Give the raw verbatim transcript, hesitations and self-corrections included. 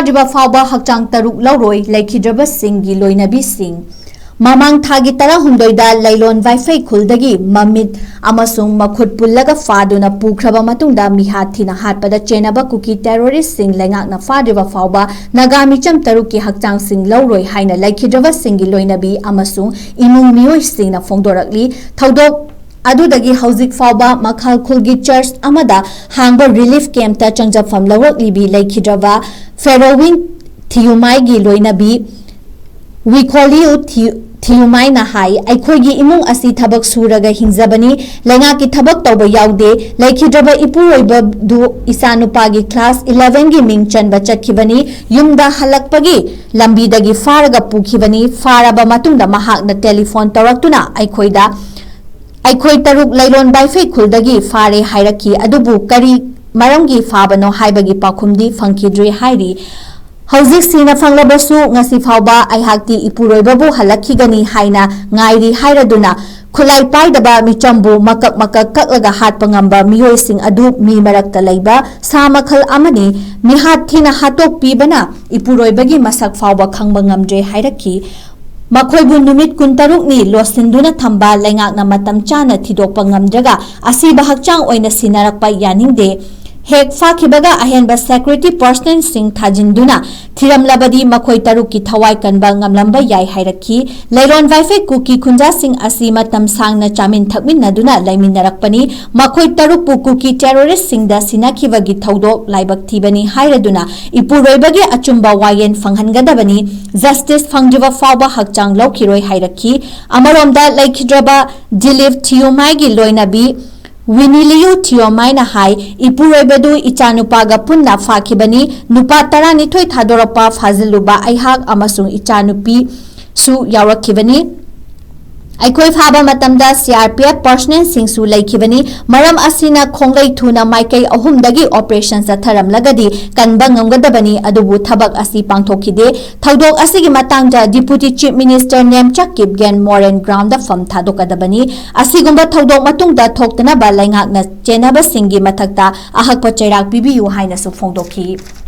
ꯍꯧꯖꯤꯛ ꯐꯥꯎꯕ ꯍꯛꯆꯥꯡ ꯇꯔꯨꯛ ꯂꯧꯔꯣꯏ ꯂꯩꯈꯤꯗ꯭ꯔꯕꯁꯤꯡꯒꯤ ꯂꯣꯏꯅꯕꯤꯁꯤꯡ꯫ ꯃꯃꯥꯡ ꯊꯥꯒꯤ ꯇꯔꯥꯍꯨꯝꯗꯣꯏꯗ ꯂꯩꯂꯣꯟ ꯋꯥꯏꯐꯩ ꯈꯨꯜꯗꯒꯤ ꯃꯃꯤꯠ ꯑꯃꯁꯨꯡ ꯃꯈꯨꯠ ꯄꯨꯜꯂꯒ ꯐꯥꯗꯨꯅ ꯄꯨꯈ꯭ꯔꯕ ꯃꯇꯨꯡꯗ ꯃꯤꯍꯥꯠ ꯊꯤꯅ ꯍꯥꯠꯄꯗ ꯆꯦꯟꯅꯕ ꯀꯨꯀꯤ ꯇꯦꯔꯣꯔꯤꯁ꯭ꯠꯁꯤꯡ ꯂꯩꯉꯥꯛꯅ ꯐꯥꯗ꯭ꯔꯤꯕ ꯐꯥꯎꯕ ꯅꯥꯒꯥ ꯃꯤꯆꯝ ꯇꯔꯨꯛꯀꯤ ꯍꯛꯆꯥꯡꯁꯤꯡ ꯂꯧꯔꯣꯏ ꯍꯥꯏꯅ ꯂꯩꯈꯤꯗ꯭ꯔꯕꯁꯤꯡꯒꯤ ꯂꯣꯏꯅꯕꯤ ꯑꯃꯁꯨꯡ ꯏꯃꯨꯡ ꯃꯤꯑꯣꯏꯁꯤꯡꯅ ꯐꯣꯡꯗꯣꯔꯛꯂꯤ꯫ ꯊꯧꯗꯣꯛ ꯑꯗꯨꯗꯒꯤ ꯍꯧꯖꯤꯛ ꯐꯥꯎꯕ ꯃꯈꯥꯜ ꯈꯨꯜꯒꯤ ꯆꯔꯆ ꯑꯃꯗ ꯍꯥꯡꯕ ꯔꯤꯂꯤꯐ ꯀꯦꯝꯞꯇ ꯆꯪꯖꯐꯝ ꯂꯧꯔꯛꯂꯤꯕꯤ ꯂꯩꯈꯤꯗ꯭ꯔꯕ ꯐꯦꯔꯣꯋꯤꯟ ꯊꯤꯌꯨꯃꯥꯏꯒꯤ ꯂꯣꯏꯅꯕꯤ ꯋꯤꯈꯣꯂꯤꯌꯨ ꯊꯤ-, ꯊꯤꯌꯨꯃꯥꯏꯅ ꯍꯥꯏ, "ꯑꯩꯈꯣꯏꯒꯤ ꯏꯃꯨꯡ ꯑꯁꯤ ꯊꯕꯛ ꯁꯨꯔꯒ ꯍꯤꯡꯖꯕꯅꯤ, ꯂꯩꯉꯥꯛꯀꯤ ꯊꯕꯛ ꯇꯧꯕ ꯌꯥꯎꯗꯦ꯫ ꯂꯩꯈꯤꯗ꯭ꯔꯕ ꯏꯄꯨꯔꯣꯏꯕꯗꯨ ꯏꯆꯥꯅꯨꯄꯥꯒꯤ ꯀ꯭ꯂꯥꯁ ꯏꯂꯦꯚꯦꯟꯒꯤ ꯃꯤꯡ ꯆꯟꯕ ꯆꯠꯈꯤꯕꯅꯤ꯫ ꯌꯨꯝꯗ ꯍꯜꯂꯛꯄꯒꯤ ꯂꯝꯕꯤꯗꯒꯤ ꯐꯥꯔꯒ ꯄꯨꯈꯤꯕꯅꯤ꯫ ꯐꯥꯔꯕ ꯃꯇꯨꯡꯗ ꯃꯍꯥꯛꯅ ꯇꯦꯂꯤꯐꯣꯟ ꯇꯧꯔꯛꯇꯨꯅ ꯑꯩꯈꯣꯏꯗ, ꯑꯩꯈꯣꯏ ꯇꯔꯨꯛ ꯂꯩꯂꯣꯟ ꯋꯥꯏꯐꯩ ꯈꯨꯜꯗꯒꯤ ꯐꯥꯔꯦ ꯍꯥꯏꯔꯛꯈꯤ, ꯑꯗꯨꯕꯨ ꯀꯔꯤ ꯃꯔꯝꯒꯤ ꯐꯥꯕꯅꯣ ꯍꯥꯏꯕꯒꯤ ꯄꯥꯎꯈꯨꯝꯗꯤ ꯐꯪꯈꯤꯗ꯭ꯔꯤ" ꯍꯥꯏꯔꯤ꯫ "ꯍꯧꯖꯤꯛ ꯁꯤꯅ ꯐꯪꯂꯕꯁꯨ ꯉꯁꯤ ꯐꯥꯎꯕ ꯑꯩꯍꯥꯛꯇꯤ ꯏꯄꯨꯔꯣꯏꯕꯕꯨ ꯍꯜꯂꯛꯈꯤꯒꯅꯤ ꯍꯥꯏꯅ ꯉꯥꯏꯔꯤ" ꯍꯥꯏꯔꯗꯨꯅ ꯈꯨꯠꯂꯥꯏ ꯄꯥꯏꯗꯕ ꯃꯤꯆꯝꯕꯨ ꯃꯀꯛ ꯃꯀꯛ ꯀꯛꯂꯒ ꯍꯥꯠꯄ ꯉꯝꯕ ꯃꯤꯑꯣꯏꯁꯤꯡ ꯑꯗꯨ ꯃꯤ ꯃꯔꯛꯇ ꯂꯩꯕ ꯁꯥ ꯃꯈꯜ ꯑꯃꯅꯤ꯫ ꯃꯤꯍꯥꯠ ꯊꯤꯅ ꯍꯥꯠꯇꯣꯛꯄꯤꯕꯅ ꯏꯄꯨꯔꯣꯏꯕꯒꯤ ꯃꯁꯛ ꯐꯥꯎꯕ ꯈꯪꯕ ꯉꯝꯗ꯭ꯔꯦ ꯍꯥꯏꯔꯛꯈꯤ꯫ ꯃꯈꯣꯏꯕꯨ ꯅꯨꯃꯤꯠ ꯀꯨꯟꯇꯔꯨꯛꯅꯤ ꯂꯣꯠꯁꯤꯟꯗꯨꯅ ꯊꯝꯕ ꯂꯩꯉꯥꯛꯅ ꯃꯇꯝ ꯆꯥꯅ ꯊꯤꯗꯣꯛꯄ ꯉꯝꯗ꯭ꯔꯒ ꯑꯁꯤꯕ ꯍꯛꯆꯥꯡ ꯑꯣꯏꯅ ꯁꯤꯟꯅꯔꯛꯄ ꯌꯥꯅꯤꯡꯗꯦ꯫ ꯍꯦꯛ ꯐꯥꯈꯤꯕꯒ ꯑꯍꯦꯟꯕ ꯁꯦꯀ꯭ꯌꯨꯔꯤꯇꯤ ꯄꯔꯁꯅꯦꯜꯁꯤꯡ ꯊꯥꯖꯤꯟꯗꯨꯅ ꯊꯤꯔꯝꯂꯕꯗꯤ ꯃꯈꯣꯏ ꯇꯔꯨꯛꯀꯤ ꯊꯋꯥꯏ ꯀꯟꯕ ꯉꯝꯂꯝꯕ ꯌꯥꯏ ꯍꯥꯏꯔꯛꯈꯤ꯫ ꯂꯩꯔꯣꯟ ꯋꯥꯏꯐꯩ ꯀꯨꯀꯤ ꯈꯨꯟꯖꯥꯁꯤꯡ ꯑꯁꯤ ꯃꯇꯝ ꯁꯥꯡꯅ ꯆꯥꯃꯤꯟ ꯊꯛꯃꯤꯟꯅꯗꯨꯅ ꯂꯩꯃꯤꯟꯅꯔꯛꯄꯅꯤ꯫ ꯃꯈꯣꯏ ꯇꯔꯨꯛꯄꯨ ꯀꯨꯀꯤ ꯇꯦꯔꯣꯔꯤꯁ꯭ꯠꯁꯤꯡꯗ ꯁꯤꯟꯅꯈꯤꯕꯒꯤ ꯊꯧꯗꯣꯛ ꯂꯥꯏꯕꯛ ꯊꯤꯕꯅꯤ ꯍꯥꯏꯔꯗꯨꯅ ꯏꯄꯨꯔꯣꯏꯕꯒꯤ ꯑꯆꯨꯝꯕ ꯋꯥꯌꯦꯜ ꯐꯪꯍꯟꯒꯗꯕꯅꯤ꯫ ꯖꯁꯇꯤꯁ ꯐꯪꯗ꯭ꯔꯤꯕ ꯐꯥꯎꯕ ꯍꯛꯆꯥꯡ ꯂꯧꯈꯤꯔꯣꯏ ꯍꯥꯏꯔꯛꯈꯤ꯫ ꯑꯃꯔꯣꯝꯗ ꯂꯩꯈꯤꯗ꯭ꯔꯕ ꯗꯤꯂꯤꯞ ꯊꯤꯌꯣꯃꯥꯏꯒꯤ ꯂꯣꯏꯅꯕꯤ ꯋꯤꯅꯤꯂꯤꯌꯨ ꯊꯤꯌꯣꯃꯥꯏꯅ ꯍꯥꯏ, "ꯏꯄꯨꯔꯣꯏꯕꯗꯨ ꯏꯆꯥꯅꯨꯄꯥꯒ ꯄꯨꯟꯅ ꯐꯥꯈꯤꯕꯅꯤ꯫ ꯅꯨꯄꯥ ꯇꯔꯥꯅꯤꯊꯣꯏ ꯊꯥꯗꯣꯔꯛꯄ ꯐꯥꯖꯤꯜꯂꯨꯕ ꯑꯩꯍꯥꯛ ꯑꯃꯁꯨꯡ ꯏꯆꯥꯅꯨꯄꯤꯁꯨ ꯌꯥꯎꯔꯛꯈꯤꯕꯅꯤ꯫ ꯑꯩꯈꯣꯏ ꯐꯥꯕ ꯃꯇꯝꯗ ꯁꯤ ꯑꯥꯔ ꯄꯤ ꯑꯦꯐ ꯄꯔꯁꯅꯦꯜꯁꯤꯡꯁꯨ ꯂꯩꯈꯤꯕꯅꯤ꯫ ꯃꯔꯝ ꯑꯁꯤꯅ ꯈꯣꯡꯂꯩ ꯊꯨꯅ ꯃꯥꯏꯀꯩ ꯑꯍꯨꯝꯗꯒꯤ ꯑꯣꯄꯔꯦꯁꯟ ꯆꯠꯊꯔꯝꯂꯒꯗꯤ ꯀꯟꯕ ꯉꯝꯒꯗꯕꯅꯤ, ꯑꯗꯨꯕꯨ ꯊꯕꯛ ꯑꯁꯤ ꯄꯥꯡꯊꯣꯛꯈꯤꯗꯦ"꯫ ꯊꯧꯗꯣꯛ ꯑꯁꯤꯒꯤ ꯃꯇꯥꯡꯗ deputy chief minister Nemcha Kipgen ꯃꯣꯔꯦꯟ ground ꯐꯝ ꯊꯥꯗꯣꯛꯀꯗꯕꯅꯤ꯫ ꯑꯁꯤꯒꯨꯝꯕ ꯊꯧꯗꯣꯛ ꯃꯇꯨꯡꯗ ꯊꯣꯛꯇꯅꯕ ꯂꯩꯉꯥꯛꯅ ꯆꯦꯟꯅꯕꯁꯤꯡꯒꯤ ꯃꯊꯛꯇ ꯑꯍꯛꯄ ꯆꯩꯔꯥꯛ ꯄꯤꯕꯤꯌꯨ ꯍꯥꯏꯅꯁꯨ ꯐꯣꯡꯗꯣꯛꯈꯤ꯫